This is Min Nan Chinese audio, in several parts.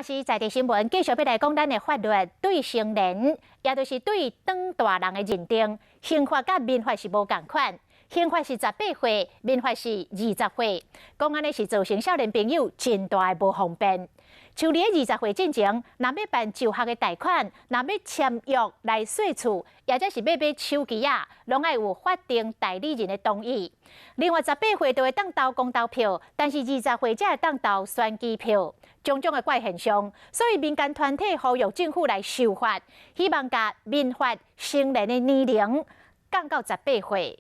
視在地新聞，繼續欲來講咱的法律對成年，也就是對長大人的認定，刑法佮民法是無仝款。刑法是十八歲，民法是二十歲。講按呢是造成少年朋友真大的無方便。像佇咧二十歲進前，若欲辦就學的貸款，若欲簽約來稅厝，抑者是欲買手機仔，攏愛有法定代理人的同意。另外，十八歲就會當投公投票，但是二十歲才會當投選舉票。種種的怪現象，所以民間團體呼籲政府來修法，希望共民法成年的年齡降到十八歲。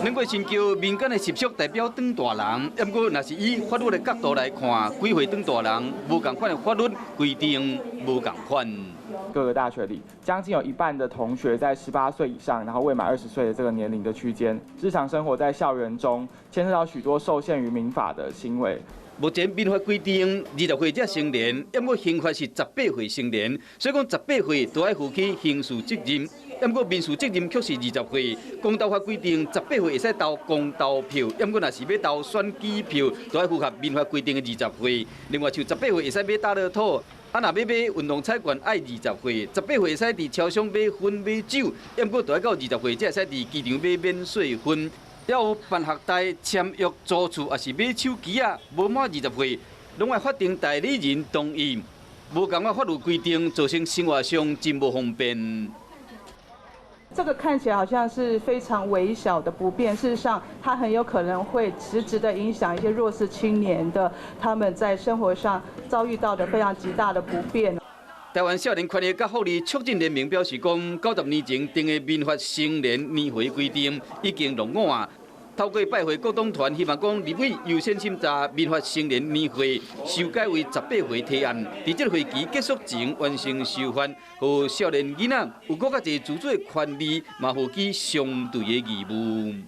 兩個親像民間的習俗代表長大人，毋過若是以法律的角度來看，幾歲長大人無仝款的法律規定無仝款。各個大學裡，將近有一半的同學在18歲以上，然後未滿20歲的這個年齡的區間，日常生活在校園中牽涉到許多受限於民法的行為。目前民法規定二十歲才成年，毋過刑法是十八歲成年，所以講十八歲都愛負起刑事責任。毋過民事責任卻是二十歲。公投法規定十八歲會使投公投票，毋過若是欲投選舉票，都愛符合民法規定的二十歲。另外，像十八歲會使買大樂透，啊，若欲買運動彩券愛二十歲，十八歲會使佇超商買薰買酒，毋過都愛到二十歲才會使佇機場買免稅薰。猶有辦學貸、簽約租厝，抑是買手機仔，無滿二十歲，攏愛法定代理人同意。無仝款法律規定，造成生活上真無方便。這個看起來好像是非常微小的不便，事實上，它很有可能會實質的影響一些弱勢青年的他們在生活上遭遇到的非常極大的不便。台灣少年權益佮福利促進聯盟表示講，90年前定的民法成年年歲規定已經落伍啊。透過拜會各黨團，希望講立委優先審查民法成年年歲修改為十八歲提案，佇這個會期結束前完成修法，予少年囡仔有閣較濟自主的權利，嘛負起相對的義務。